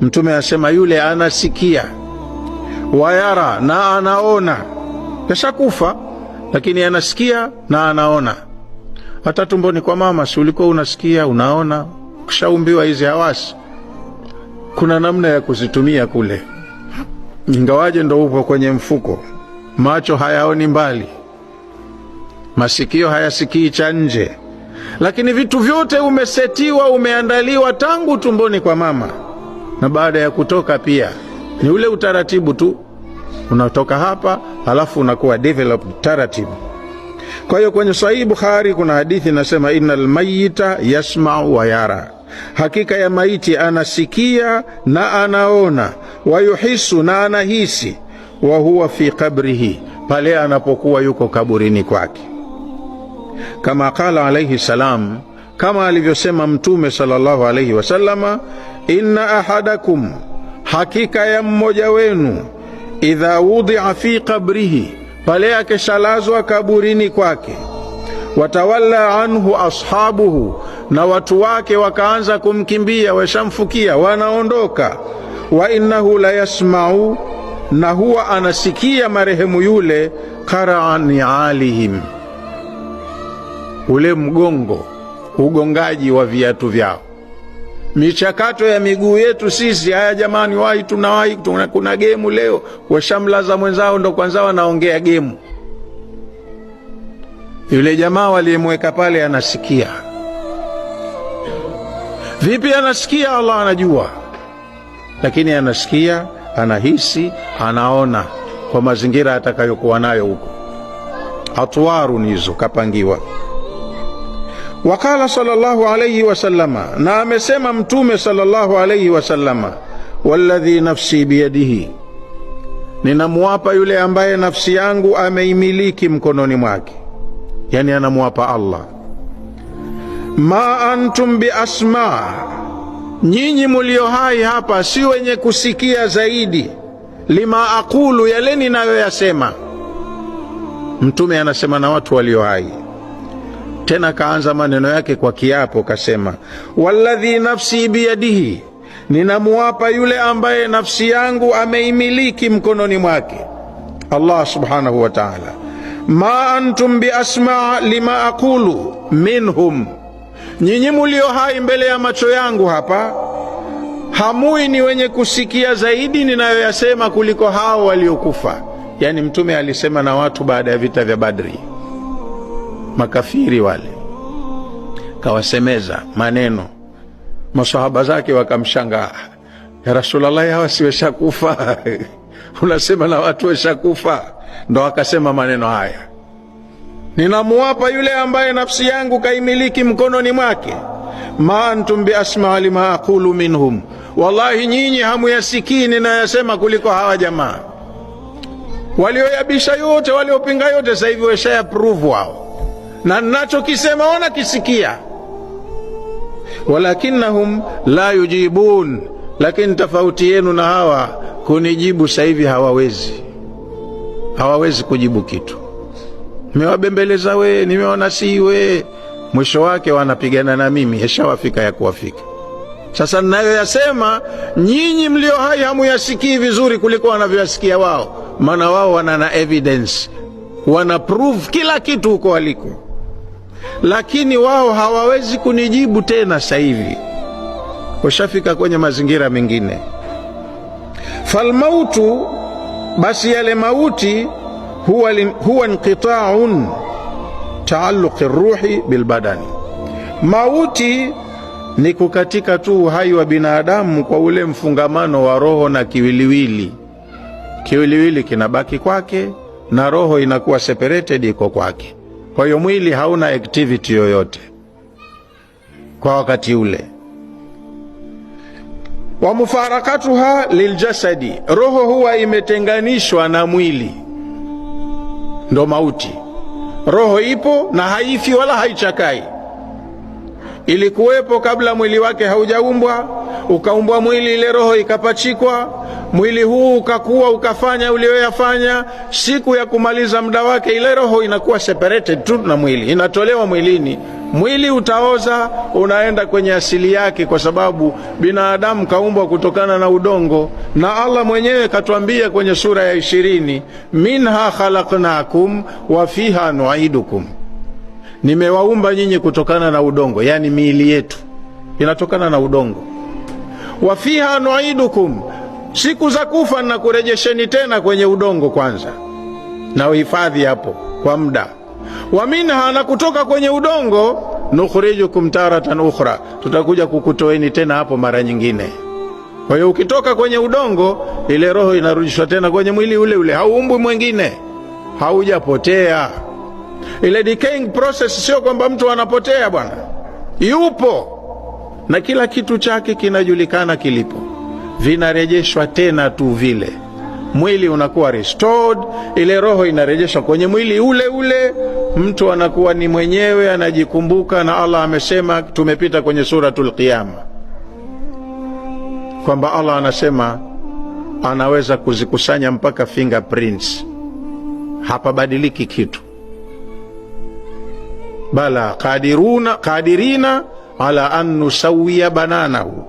Mtume anasema yule anasikia, wayara, na anaona, kashakufa lakini anasikia na anaona. Hata tumboni kwa mama, si ulikuwa unasikia unaona? Kishaumbiwa hizi hawasi, kuna namna ya kuzitumia kule, ingawaje ndo upo kwenye mfuko. Macho hayaoni mbali, masikio hayasikii cha nje, lakini vitu vyote umesetiwa, umeandaliwa tangu tumboni kwa mama, na baada ya kutoka pia ni ule utaratibu tu, unatoka hapa halafu unakuwa developed taratibu. Kwa hiyo kwenye Sahihi Bukhari kuna hadithi inasema, innal mayyita yasma'u wa yara, hakika ya maiti anasikia na anaona, wayuhisu na anahisi, wa huwa fi qabrihi, pale anapokuwa yuko kaburini kwake. Kama qala alayhi salam, kama alivyosema Mtume sallallahu alayhi wasallama, inna ahadakum, hakika ya mmoja wenu, idha wudia fi qabrihi, pale akishalazwa kaburini kwake, watawalla anhu ashabuhu, na watu wake wakaanza kumkimbia, washamfukia, wanaondoka. Wa innahu la yasmau, na huwa anasikia marehemu yule, qaraa nialihim, ule mgongo, ugongaji wa viatu vyao, michakato ya miguu yetu sisi. Haya jamani, wahi tunawahi, kuna gemu leo, washamlaza mwenzao, ndo kwanza wanaongea gemu. Yule jamaa waliyemweka pale anasikia vipi? Anasikia, Allah anajua, lakini anasikia, anahisi, anaona kwa mazingira atakayokuwa nayo huko. Atwaru hizo kapangiwa. Wakala sallallahu alayhi wasallama, na amesema Mtume sallallahu alayhi wasallama, walladhi nafsi biyadihi, ninamuapa yule ambaye nafsi yangu ameimiliki mkononi mwake, yani anamuapa Allah, ma antum biasma, nyinyi mulio hai hapa si wenye kusikia zaidi, lima aqulu, yale ninayoyasema. Mtume anasema na watu walio hai tena kaanza maneno yake kwa kiapo, kasema walladhi nafsi biyadihi, ninamuapa yule ambaye nafsi yangu ameimiliki mkononi mwake, Allah subhanahu wa ta'ala, ma antum biasmaa lima aqulu minhum, nyinyi mulio hai mbele ya macho yangu hapa hamui ni wenye kusikia zaidi ninayoyasema kuliko hao waliokufa. Yani Mtume alisema na watu baada ya vita vya Badri, makafiri wale kawasemeza maneno, masahaba zake wakamshangaa, ya Rasulullah, hawa si weshakufa? Unasema na watu weshakufa? Ndo akasema maneno haya, ninamuapa yule ambaye nafsi yangu kaimiliki mkononi mwake, ma antum biasmaa lima aqulu minhum, wallahi nyinyi hamuyasikii ninayasema kuliko hawa jamaa walioyabisha yote, waliopinga yote, sasa hivi weshaya prove wao, na ninachokisema wanakisikia. Walakinnahum la yujibun, lakini tofauti yenu na hawa kunijibu sasa hivi hawawezi, hawawezi kujibu kitu. Nimewabembeleza we, nimewanasihi we, mwisho wake wanapigana na mimi, heshawafika ya kuwafika. Sasa ninayoyasema nyinyi mlio hai hamuyasikii vizuri kuliko wanavyoyasikia wao, maana wao wana na evidence, wana prove kila kitu huko waliko, lakini wao hawawezi kunijibu tena. Sasa hivi washafika kwenye mazingira mengine. Falmautu, basi yale mauti, huwa inqita'un taalluqi ruhi bilbadani, mauti ni kukatika tu uhai wa binadamu kwa ule mfungamano wa roho na kiwiliwili. Kiwiliwili kinabaki kwake na roho inakuwa separated, iko kwake. Kwa hiyo mwili hauna activity yoyote kwa wakati ule. Wa mufarakatuha liljasadi, roho huwa imetenganishwa na mwili, ndo mauti. Roho ipo na haifi wala haichakai, ilikuwepo kabla mwili wake haujaumbwa, ukaumbwa mwili, ile roho ikapachikwa, mwili huu ukakuwa, ukafanya ulioyafanya. Siku ya kumaliza muda wake, ile roho inakuwa separated tu na mwili, inatolewa mwilini, Mwili utaoza, unaenda kwenye asili yake, kwa sababu binadamu kaumbwa kutokana na udongo, na Allah mwenyewe katuambia kwenye sura ya 20, minha khalaqnakum wa fiha nuidukum, nimewaumba nyinyi kutokana na udongo, yani miili yetu inatokana na udongo. Wa fiha nuidukum, siku za kufa na kurejesheni tena kwenye udongo kwanza, na uhifadhi hapo kwa muda wa minha, na kutoka kwenye udongo, nukhrijukum taratan ukhra, tutakuja kukutoeni tena hapo mara nyingine. Kwa hiyo ukitoka kwenye udongo, ile roho inarudishwa tena kwenye mwili ule ule, hauumbwi mwingine, haujapotea. Ile decaying process sio kwamba mtu anapotea bwana, yupo na kila kitu chake kinajulikana kilipo, vinarejeshwa tena tu vile mwili unakuwa restored, ile roho inarejeshwa kwenye mwili ule ule, mtu anakuwa ni mwenyewe, anajikumbuka. Na Allah amesema, tumepita kwenye Suratul Qiyama kwamba Allah anasema anaweza kuzikusanya mpaka fingerprints, hapabadiliki kitu. Bala qadiruna qadirina ala an nusawiya bananahu,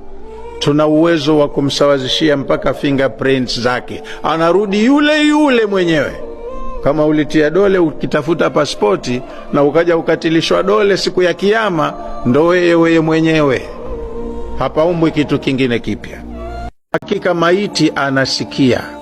tuna uwezo wa kumsawazishia mpaka fingerprints zake, anarudi yule yule mwenyewe. Kama ulitia dole ukitafuta pasipoti na ukaja ukatilishwa dole siku ya Kiyama, ndo wewe wewe mwenyewe, hapaumbwi kitu kingine kipya. Hakika maiti anasikia.